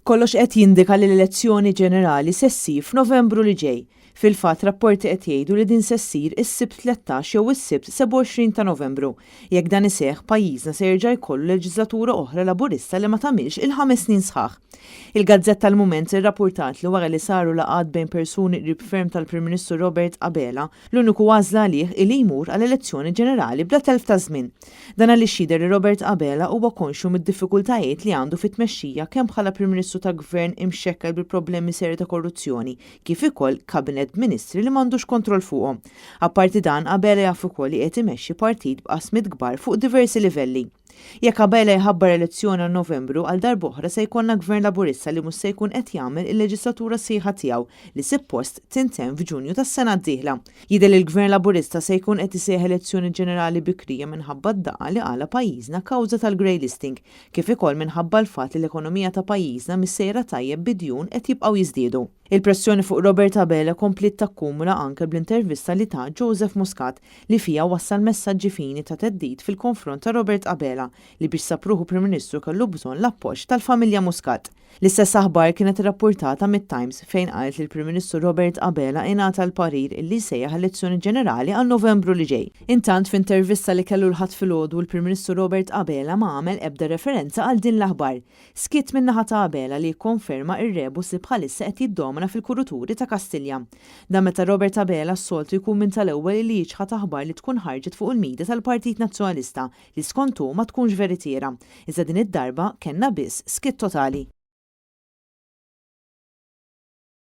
Kollox qed jindika li l-elezzjoni ġenerali se ssir f'Novembru li ġej. Fil-fatt rapporti qed jgħidu li din se ssir is-Sibt 13 jew is-Sibt 27 ta' Novembru. Jekk dan iseħħ, pajjiżna se jerġa' jkollu leġiżlatura oħra Laburista li ma tagħmilx il-ħames snin sħaħ. Il-gazzetta Il-Mument irrappurtat li wara li saru laqgħat bejn persuni qrib ferm tal-Prim Ministru Robert Abela, l-uniku għażla għalih hi li jmur għal elezzjoni ġenerali bla telf ta' żmien. Dan għaliex jidher li Robert Abela huwa konxju mid-diffikultajiet li għandu fit-tmexxija kemm bħala Prim Ministru ta' Gvern imxekkel bi problemi serji ta' korruzzjoni kif ikoll Kabinett b'Ministri li m'għandux kontroll fuqhom. Apparti dan, Abela jaf ukoll li qiegħed imexxi partit b'qasmiet kbar fuq diversi livelli. Jekk Abela jħabbar elezzjoni għal Novembru, għal darb'oħra se jkollna Gvern Laburista li mhux se jkun qed jagħmel il-leġislatura sħiħa tiegħu li sippost tintemm f'Ġunju tas-sena d-dieħla. Jidher li l-Gvern Laburista se jkun qed isejjaħ elezzjoni ġenerali bikrija minħabba d-daqqa li qala' pajjiżna kawża tal-grey listing, kif ikoll minħabba l-fatt li l-ekonomija ta' pajjiżna mhix sejra tajjeb bid-djun qed jibqgħu jiżdiedu. Il-pressjoni fuq Robert Abela kompliet takkumula anke bl-intervista li ta Joseph Muscat li fiha wassal messaġġi fini ta' theddid fil-konfront ta' Robert Abela li biex sab ruħu Prim Ministru kellu bżonn l-appoġġ tal-familja Muscat. L-istess aħbar kienet irrappurtata mit-Times fejn qalet li l-Prim Ministru Robert Abela ingħata l-parir illi jsejjaħ elezzjoni ġenerali għal Novembru li ġej. Intant f'intervista li kellu l-Ħadd filgħodu l-Prim Ministru Robert Abela ma għamel ebda referenza għal din l-aħbar. Skiet min-naħa ta' Abela li jikkonferma r-rebus li bħalissa qed jiddomina fil-kuruturi ta' Kastilja. Dan meta Robert Abela s-soltu jkun minn tal-ewwel illi jiċħad aħbar li tkun ħarġet fuq il-media tal-Partit Nazzjonalista li skont hu ma tkunx veritiera. Iżda din id-darba kellna biss skiet totali.